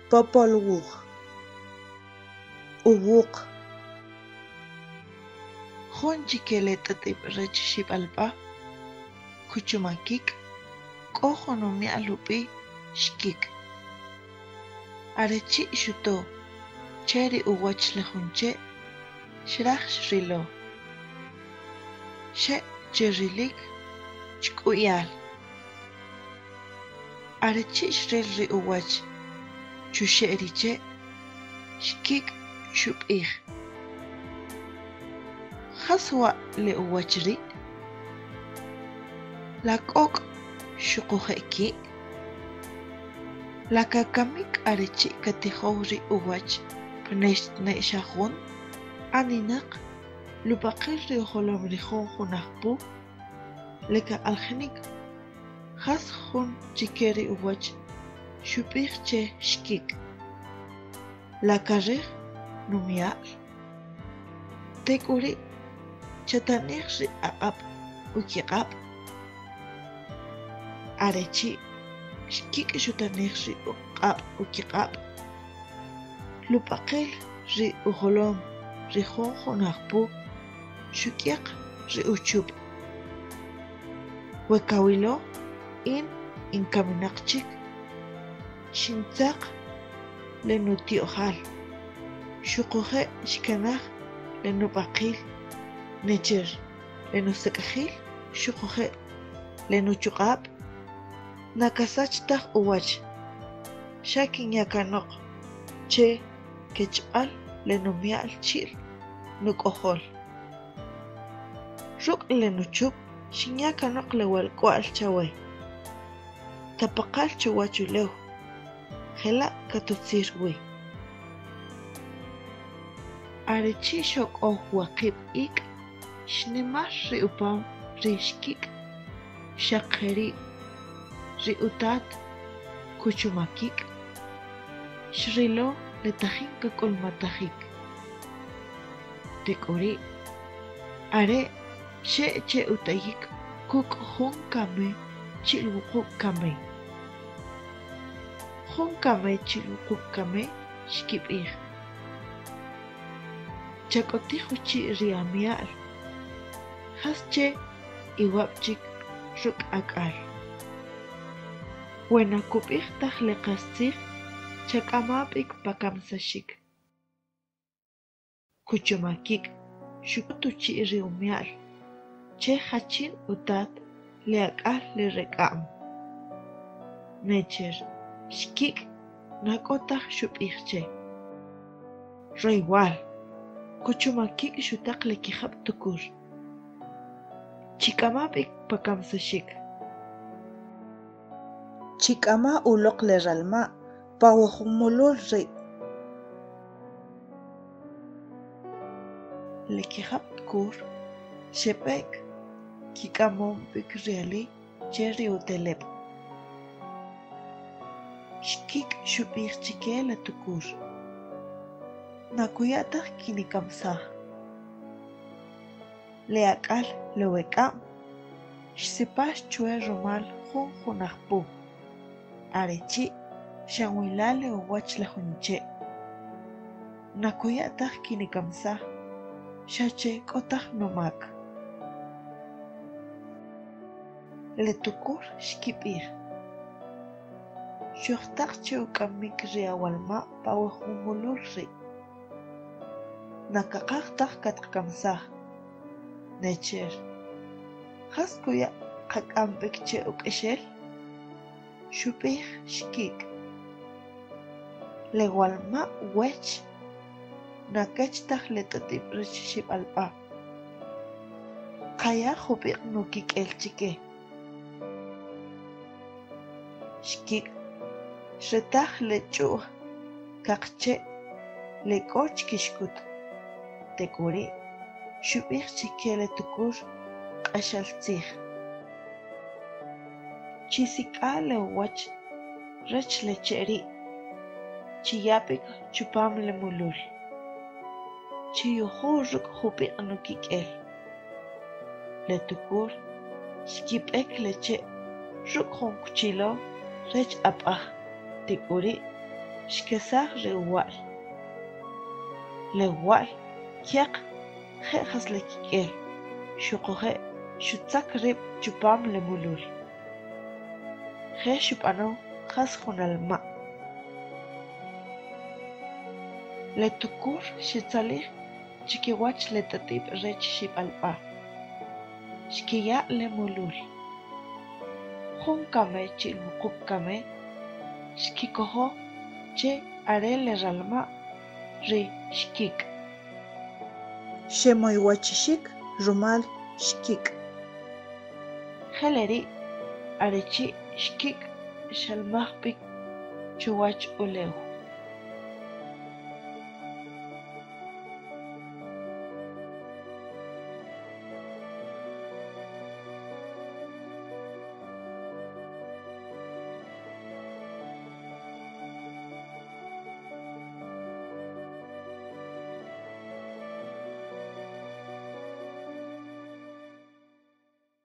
Popol Wuj Uwuq Jun chike le t'at'ib' rech Xib'alb'a kuchumakik' k'o jun umi'al ub'i' Xkik'. Are chi' xuto che ri uwach le jun che' xraj xrilo. Xe' che rilik chk'u'yal. Are chi' xril ri uwach chuxe' ri che', Xkik' xub'ij: Jas wa' le uwach ri'? La k'ok' xuquje' ki'? La kakamik are chi' katijow ri uwach pne ne xa jun? Aninaq lub'aqil ri ujolom ri Jun Junajpu le kaq'alajinik jas jun chike ri uwach xub'ij che Xkik'. La karij numi'al? Tek'uri' chatanij ri aq'ab' ukiq'ab'. Are chi' Xkik' xutanij ri uq'ab' ukiq'ab', lub'aqil ri ujolom ri Jun Junajpu xuk'yaq ri uchub'. We kawilo, in in kaminaq chik, xintzaq le nutyo'jal, xuquje' xkanaj le nub'aqil necher le nusak'ajil xuquje' le nuchuq'ab', na kasach taj uwach, xa kinya kanoq che kechb'al le numi'al chi'l nuk'ojol. Ruk' le nuchub' xinya kanoq le walk'wa'l chawe. Tapaqal chuwach ulew, jela' katutzir wi. Are chi' xok'ow waqib' ik' xnimar ri upam ri Xkik' xaq jeri' ri utat kuchumakik' xrilo le tajin kak'ulmatajik. Tek'uri' are' xe' che utayik kuk' Jun Kame chi'l Wuqub' Kame. Jun Kame chi'l Wuqub' Kame xkib'ij: Chak'otij uchi' ri ami'al, jas che iwab' chik ruk' ak'al? We na kub'ij taj le qastzij, chak'ama b'ik pa kamsaxik. Kuchomakik' xuk'ot uchi' ri umi'al che jachin utat le ak'al le rek'a'm. Necher Xkik' na k'o taj xub'ij che. Roywal, kuchomakik' xutaq le kijab' tukur. Chik'ama b'ik pa kamsaxik. Chik'ama uloq le ralma' pa we jun mulul ri'. Le kijab' tukur xeb'ek kik'amom b'ik ri ali che ri uteleb'. Xkik' xub'ij chike le tukur: Na kuya' taj kinikamsaj. Le ak'al le wek'a'm xsipax chwe rumal Jun Junajpu. Are chi' xe'nwila' le uwach le jun che'. Na kuya' taj kinikamsaj xa che k'o taj numak. Le tukur xkib'ij: Xojtaq che uk'amik ri awalma' pa we jun mulul ri'. Na kaqaj taj katqakamsaj. Necher, jas kuya' qak'am b'ik che uk'exel? Xub'ij Xkik'. Le walma' wech na kech taj le t'at'ib' rech Xib'alb'a. Qaya jub'iq' nukik'el chike. Xkik' xretaj le ch'u'j kaqche' le k'o chkixkut. Tek'uri' xub'ij chike le tukur q'axal tzij: Chisik'a le uwach rech le che' ri', chiya' b'ik chupam le mulul. Chiyuju ruk' jub'iq' nukik'el. Le tukur Xkip'ek le che' ruk' jun kuchilo rech ab'aj tek'uri' xkesaj ri uwa'l. Le uwa'l kyaq je' jas le kik'el xuquje' xutzak rib' chupam le mulul. Je xub'ano jas jun alma'. Le tukur xetzalij chikiwach le tatib' rech Xib'alb'a. Xkiya' le mulul. Jun Kame chi'l Wuqub' Kame xkikojo che are le ralma' ri Xkik'. Xemoywachixik rumal xkik'. Je le ri' are chi' xkik' xanmaj b'ik chuwach ulew.